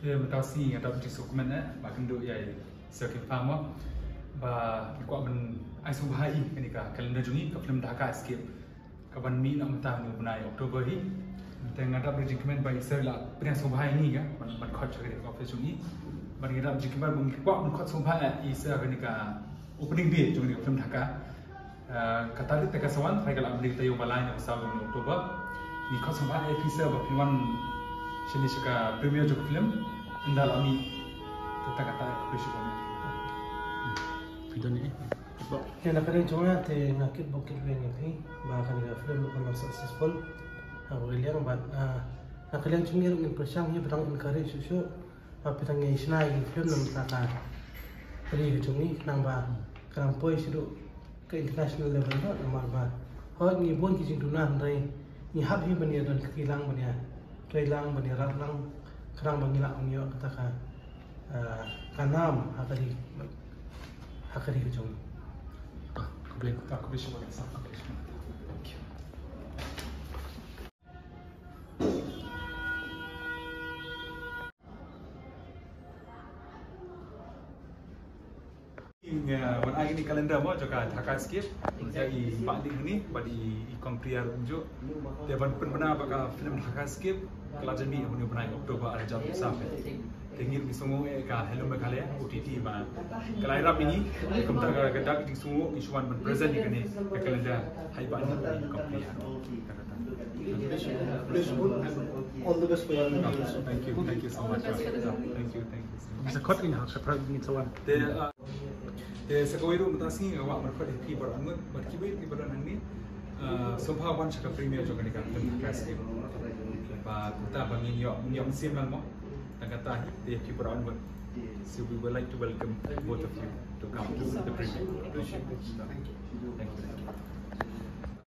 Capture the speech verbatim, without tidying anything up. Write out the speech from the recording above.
Mynta sngi nga dap jingsngewkmen eh ba kynduh ïa i Sir Kim Pam mo ba ngi kwah ban ai sngewbha ïa kane ka calendar jong ngi, ka film Dhaka Escape, ka ban mih noh mynta ha u bnai October hi. Te nga dap jingkmen ba i Sir la pdiang sngewbha ïa ngi ka ban, ban khot sha kane ka office jong ngi. Bad nga dap jingkmen ba ngi kwah ban khot sngewbha ïa i Sir ha kane ka opening day jong kane ka film Dhaka. Ah, ka tarik te ka sa wan, trai ka la bli taïew ba lai na ka saw jong October. Ngi khot sngewbha ïa phi Sir ba phin wan shane sha ka premiere jong ka film. Ynda la mih, te kata ka tarik ka phi shu wan. Phi don eh. Te na ka liang jong nga te nga kyrpad kyrpad ïa phi ba kane ka film kan long successful. Ha ka liang ba, ah, na ka liang jong ngi ruh ngin pyrshang hi ba dang encourage shuh shuh. Ba phi dang ïa shna ïa ki film na ka bynta ka ri ka jong ngi, khnang ba kan poi shaduh ka international level ruh, namar ba hooid ngi bun ki jingduna hynrei ngi hap hi ban ïa don kti lang, ban ïa trei lang, ban ïa rat lang, khnang ba ngi lah ban ïoh kata ka, ah, ka nam ha ka ri, ha ka ri ka jong ngi. Khublei, khublei shibun. Ïa, wan ai kane ka calendar mo jong ka Dhaka Escape. Ïa i Bah Ling ni bad i, i Kong Priya ruh kumjuh. Te ban pynbna ba ka film Dhaka Escape ka la jan mih ha une u bnai October ar hajar arphew saw. Te ngi ruh ngi sngewnguh eh ka Hello Meghalaya O T T ba ka la ïarap ïa ngi. Kumta ka, ka dak jingsngewnguh ngi shu wan ban present ïa kane ka calendar ha i Bah Ling i Kong Priya. Bless you, bless you, and all the best for your future. Thank you, thank you so much. Thank you, thank you so much. Sa kot in ha sa pra min sa wan. Te, uh, te sa kawei ruh mynta sngi nga kwah ban khot ïa phi baroh ngut, bad kiwei ruh ki baroh nangne. Uh, sngewbha wan sha ka premiere jong kane ka film Dhaka Escape. Ba kumta ba ngin ïoh, ngin ïoh mynsiem lang mo. Tang kata hi te phi baroh ngut. So we would like to welcome both of you to come to the premiere. Thank you. Thank you.